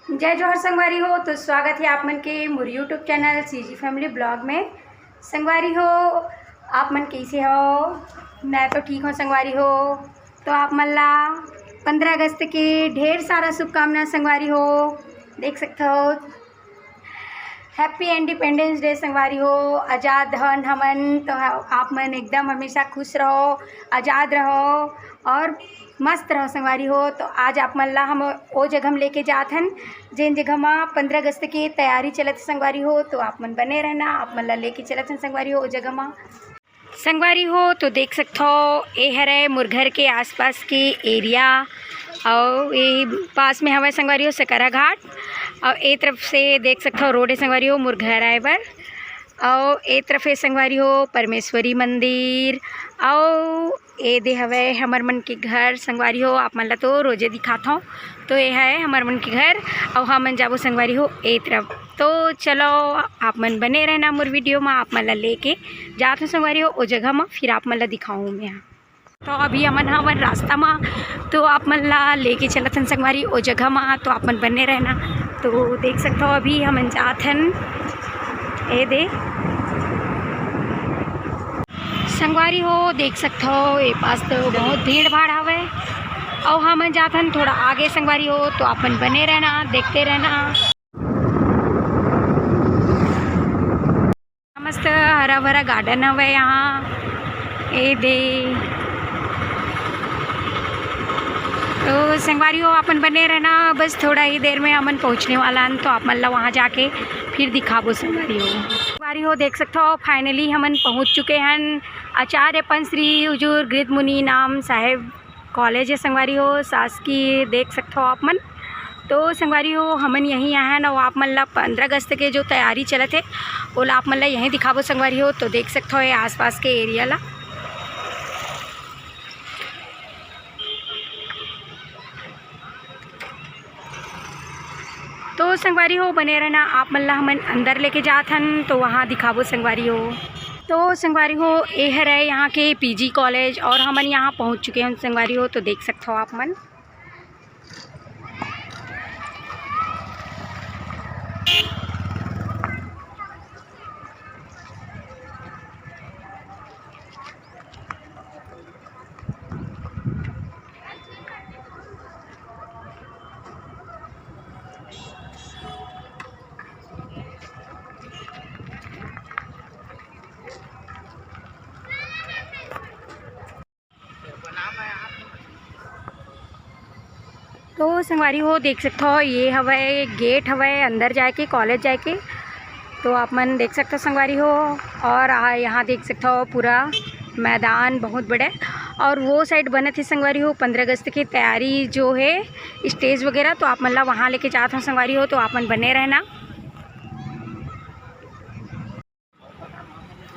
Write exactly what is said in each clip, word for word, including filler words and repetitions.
जय जोहार संगवारी हो, तो स्वागत हे आप मन के मोर YouTube channel CG Family Vlog में। संगवारी हो, आप मन कइसे हो? मैं तो ठीक हूँ संगवारी हो। तो आप मन ला पंद्रह अगस्त के ढेर सारा शुभकामना संगवारी हो। देख सकते हो, Happy Independence Day संगवारी हो। आजाद हन हमन, तो आप मन एकदम हमेशा खुश रहो, आजाद रहो और मस्त रहो संगवारी हो। तो आज आप मन ला हम ओ जगह म लेके जात हन, जेन जगह म पंद्रह अगस्त के तैयारी चलत हे संगवारी हो। तो आप मन बने रहना, आप मन ला लेके चलत हन संगवारी हो ओ जगह म। संगवारी हो, तो देख सकथो, ए हरे मोर घर के आसपास के एरिया, अउ ए पास में हवय संगवारी हो सकरा घाट, अउ ए तरफ से देख सकथो रोड हे संगवारी हो मोर घर आए बर, अउ ए तरफ हे संगवारी हो परमेश्वरी मंदिर, अउ ए दे हवय हमर मन के घर संगवारी हो। आप मन ला तो रोजे दिखाथो, तो ए हवय हमर मन के घर, अउ हमन जाबो संगवारी हो ए तरफ। तो चलो, आप मन बने रहना मोर वीडियो म, आप मन ला लेके जात हूँ संगवारी हो ओ जगह म, फिर आप मन ला दिखाऊँ मैं। तो अभी हमन हवन रास्ता म, तो आप मन ला लेके चलत हन संगवारी ओ जगह म, तो आप मन बने रहना। तो देख सकथो, अभी हमन जात हन, ए दे संगवारी हो, देख सकथो, ए पास तो बहुत भीड़ भाड़ हवय, अउ हमन जात हन थोड़ा आगे संगवारी हो, तो आप मन बने रहना, देखते रहना। मस्त हरा भरा गार्डन हवय यहाँ, ए दे। तो संगवारी हो, अपन बने रहना, बस थोड़ा ही देर में हमन पहुँचने वाला हन, तो आप मन ला वहाँ जाके फिर दिखाबो संगवारी हो। संगवारी हो, देख सकथो, finally हमन पहुँच चुके हन आचार्य पंचश्री उजूर गृध्र मुनि नाम साहेब कॉलेज हे संगवारी हो, शासकीय, देख सकथो आप मन। तो संगवारी हो, हमन यहीं आए हन, अउ आप मन ला पंद्रह अगस्त के जो तैयारी चलत हे, ओला आप मन ला यहीं दिखाबो संगवारी हो। तो देख सकथो ये आसपास के एरिया ला। तो संगवारी हो, बने रहना, आप मन ला हमन अंदर लेके जात हन, तो वहाँ दिखाबो संगवारी हो। तो संगवारी हो, ए हरे यहाँ के पीजी कॉलेज, और हमन यहाँ पहुँच चुके हन संगवारी हो। तो देख सकथो आप मन। तो संगवारी हो, देख सकथो, ये हवय गेट हवय अंदर जाए के, कॉलेज जाए के। तो आप मन देख सकथो संगवारी हो, और आ, यहाँ देख सकथो पूरा मैदान बहुत बड़े, और वो साइड बनत हे संगवारी हो पंद्रह अगस्त की तैयारी जो है, स्टेज वगैरह। तो आप मन ला वहाँ लेके जात हो संगवारी हो, तो आप मन बने रहना।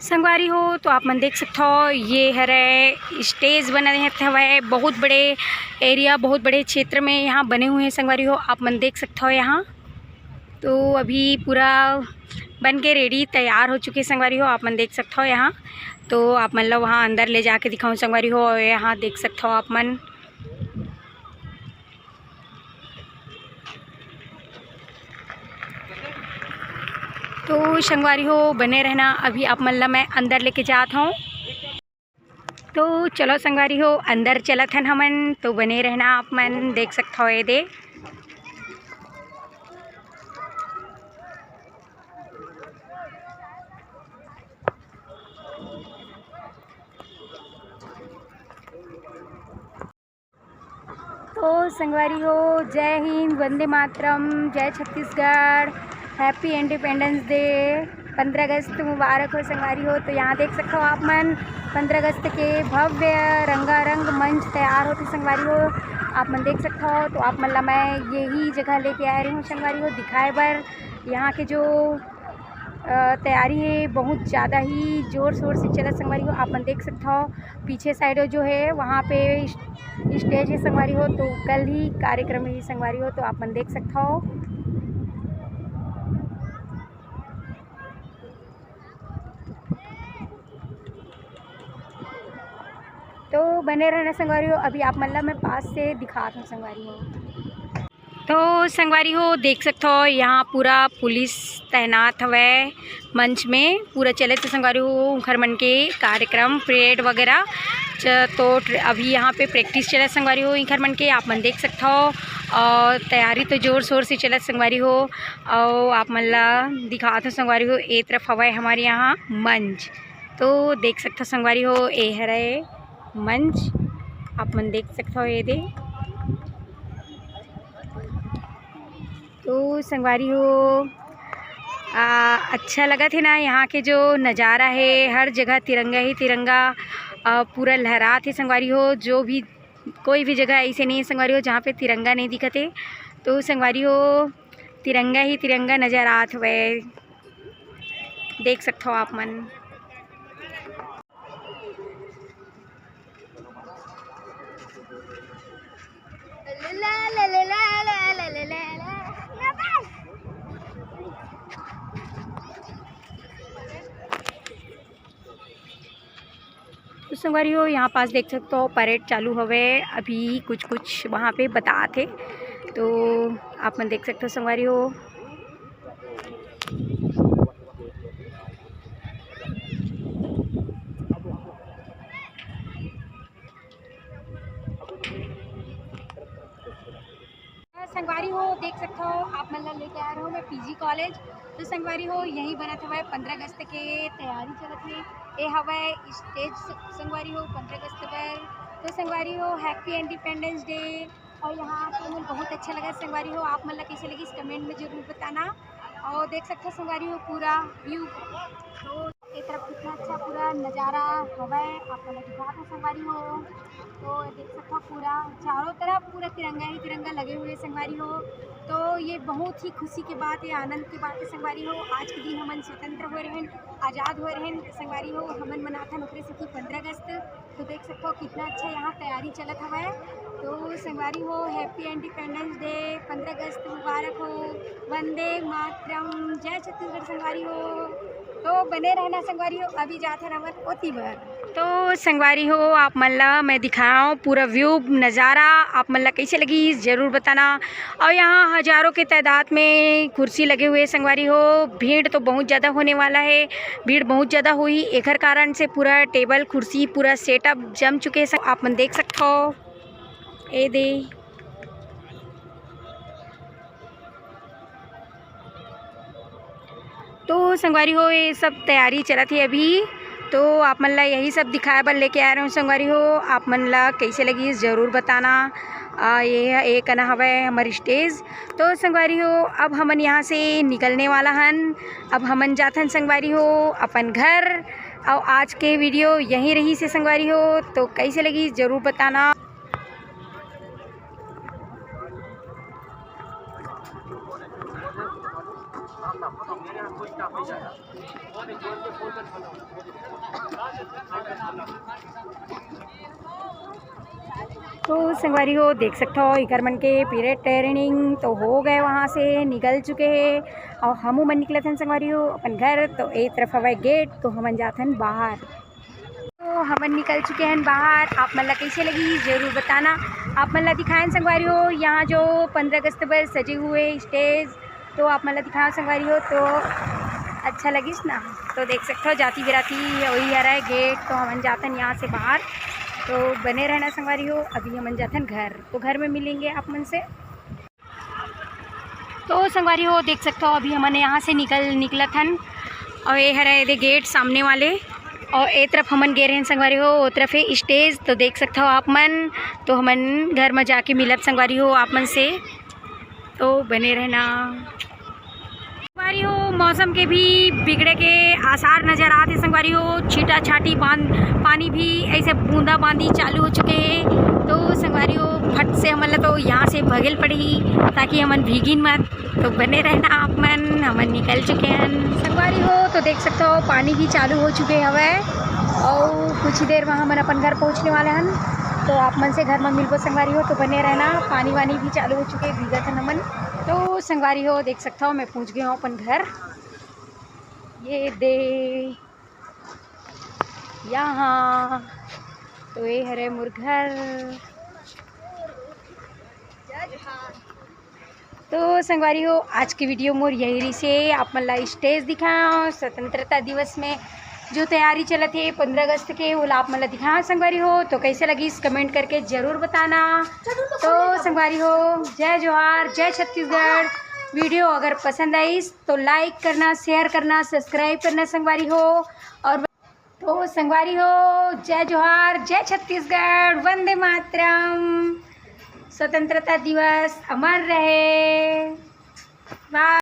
संगवारी हो, तो आप मन देख सकथो, ये हरे स्टेज बने हवय, बहुत बड़े एरिया, बहुत बड़े क्षेत्र में यहाँ बने हुए हैं संगवारी हो। आप मन देख सकथो यहाँ, तो अभी पूरा बन के रेडी तैयार हो चुके संगवारी हो। आप मन देख सकथो यहाँ, तो आप मन ला वहाँ अंदर ले जाके दिखाऊँ संगवारी हो। और यहाँ देख सकथो आप मन, तो संगवारी हो, बने रहना, अभी आप मन ला मैं अंदर लेके जात हूँ। तो चलो संगवारी हो, अंदर चलत हन हमन, तो बने रहना आप मन। देख सकथो ये दे। तो संगवारी हो, जय हिंद, वंदे मातरम, जय छत्तीसगढ़, Happy Independence Day, पंद्रह अगस्त मुबारक हो संगवारी हो। तो यहाँ देख सकते हो आप मन, पंद्रह अगस्त के भव्य रंगारंग मंच तैयार होते संगवारी हो, आप मन देख सकते हो। तो आप मन ला मैं यही जगह लेके आ रही हूँ संगवारी हो, दिखाए बर यहाँ के जो अ, तैयारी है बहुत ज़्यादा ही जोर शोर से चलत संगवारी हो। आप मन देख सकते हो पीछे साइड जो है वहाँ पे स्टेज है संगवारी हो, तो कल ही कार्यक्रम है संगवारी हो, तो आप मन देख सकते हो। तो बने रहना संगवारी हो, अभी आप मन ला मैं पास से दिखात हूँ संगवारी हो। तो संगवारी हो, देख सकथो, यहाँ पूरा पुलिस तैनात हवय मंच में। पूरा चलत हे संगवारी हो, उंखर मन के कार्यक्रम, परेड वगैरह। च-, तो ट्र-, अभी यहाँ पे प्रैक्टिस चलत संगवारी हो, इंखर मन के आप मन देख सकथो। और तैयारी तो जोर शोर से चलत संगवारी हो। और आप मन ला दिखात हो संगवारी हो, ए तरफ हवय हमारे यहाँ मंच। तो देख सकथो संगवारी हो, ए हरे मंच, आप मन देख सकथो, ये दे। तो संगवारी हो, आ, अच्छा लगत हे ना यहाँ के जो नज़ारा हे, हर जगह तिरंगा ही तिरंगा, आ, पूरा लहरात हे संगवारी हो। जो भी, कोई भी जगह ऐसे नहीं है संगवारी हो, जहाँ पे तिरंगा नहीं दिखत हे। तो संगवारी हो, तिरंगा ही तिरंगा नज़र आत हवय, देख सकथो आप मन। तो संगवारी हो, यहाँ पास देख सकथो, परेड चालू हवे, अभी कुछ कुछ वहाँ पे बतात हे, तो आप मन देख सकथो संगवारी हो। संगवारी हो, देख सकथो, आप मन ला लेके आ रहे हो मैं पीजी कॉलेज। तो संगवारी हो, यही बनत हवय पंद्रह अगस्त के तैयारी चलत हे। ए हवय स्टेज संगवारी हो, पंद्रह अगस्त पर। तो संगवारी हो, हैप्पी इंडिपेंडेंस डे। और यहाँ आके मन बहुत अच्छा लगा संगवारी हो। आप मन ला कैसे लगिस, कमेंट में जरूर बताना। और देख सकथो संगवारी हो, पूरा व्यू, तो ए तरफ कितना अच्छा पूरा नज़ारा हवय, आप मन ला दिखात हो संगवारी हो। तो देख सकथो पूरा चारों तरफ पूरा तिरंगा ही तिरंगा लगे हुए संगवारी हो। तो ये बहुत ही खुशी के बात हे, आनंद के बात हे संगवारी हो। आज के दिन हमन स्वतंत्र होए रहेन, आज़ाद होए रहेन संगवारी हो। हमन मनाथन ओकरे सेती पंद्रह अगस्त। तो देख सकथो कितना अच्छा यहाँ तैयारी चलत हवय। तो संगवारी हो, हैप्पी इंडिपेंडेंस डे, पंद्रह अगस्त मुबारक हो, वंदे मातरम, जय छत्तीसगढ़ संगवारी हो। तो बने रहना संगवारी हो, अभी जात हन हमन ओती बर। तो संगवारी हो, आप मन ला मैं दिखाओ पूरा व्यू नज़ारा, आप मन ला कैसे लगिस जरूर बताना। और यहाँ हजारों के तादाद में कुर्सी लगे हुए संगवारी हो, भीड़ तो बहुत ज़्यादा होने वाला है, भीड़ बहुत ज़्यादा होही, एखर कारण से पूरा टेबल, कुर्सी, पूरा सेटअप जम चुके हे। आप मन देख सकथो, ए दे। तो संगवारी हो, ये सब तैयारी चलत हे अभी, तो आप मन ला यही सब दिखाए बर लेके आए रहे हूँ संगवारी हो। आप मन ला कैसे लगिस जरूर बताना। आ, ये ह-, ये कना हवय हमर स्टेज। तो संगवारी हो, अब हमन यहाँ से निकलने वाला हन। अब हमन जाथन संगवारी हो अपन घर। और आज के वीडियो यहीं रहिस हे संगवारी हो, तो कैसे लगिस जरूर बताना। तो संगवारी हो, देख सकथो, इकर मन के परेड ट्रेनिंग तो हो गए, वहाँ से निकल चुके हे। और हमू मन निकलत हन संगवारी हो अपन घर। तो ए तरफ हवय गेट, तो हमन जाथन बाहर। तो हमन निकल चुके हन बाहर। आप मन ला कैसे लगिस जरूर बताना। आप मन ला दिखाएन संगवारी हो, यहाँ जो पंद्रह अगस्त बर सजे हुए स्टेज, तो आप मन ला दिखाओ संगवारी हो, तो अच्छा लगिस ना। तो देख सकथो, जाती बिराती वही हरय गेट, तो हमन जाथन यहाँ से बाहर। तो बने रहना संगवारी हो, अभी हमन जाथन घर, तो घर में मिलेंगे आप मन से। तो संगवारी हो, देख सकथो, अभी हमन यहाँ से निकल, निकलत हन। और ये हरे एदे गेट सामने वाले, और ए तरफ हमन गे रहेन संगवारी हो, ओ तरफ हे स्टेज। तो देख सकथो आप मन, तो हमन घर में जाके मिलब संगवारी हो आप मन से, तो बने रहना। संगवारी हो, मौसम के भी बिगड़े के आसार नजर आत हे संगवारी हो। छीटा छाटी बांध, पानी भी ऐसे बूंदा बांदी चालू हो चुके हे। तो संगवारी हो, फट से हमन ला तो यहाँ से भगेल पड़ही, ताकि हमन भीगिन मत। तो बने रहना आप मन, हमन निकल चुके हन संगवारी हो। तो देख सकथो, पानी भी चालू हो चुके हवय, और कुछ ही देर में हमन अपन घर पहुँचने वाले हन। तो आप मन से घर में मिलबो संगवारी हो, तो बने रहना। पानी वानी भी चालू हो चुके, भीगत हन हमन। तो संगवारी हो, देख सकथो, मैं पहुँच गए हूँ अपन घर। ये दे यहाँ, तो ये हरे मोर घर। तो संगवारी हो, आज के वीडियो मोर यही रहिसे, आप मन ला स्टेज दिखाओ, स्वतंत्रता दिवस में जो तैयारी चलत हे पंद्रह अगस्त के, वो ला आप मन ला दिखाओ संगवारी हो। तो कैसे लगिस, कमेंट करके जरूर बताना। तो संगवारी हो, जय जोहार, जय छत्तीसगढ़। वीडियो अगर पसंद आइस तो लाइक करना, शेयर करना, सब्सक्राइब करना संगवारी हो। और तो संगवारी हो, जय जोहार, जय छत्तीसगढ़, वंदे मातरम। स्वतंत्रता दिवस अमर रहे। बाय।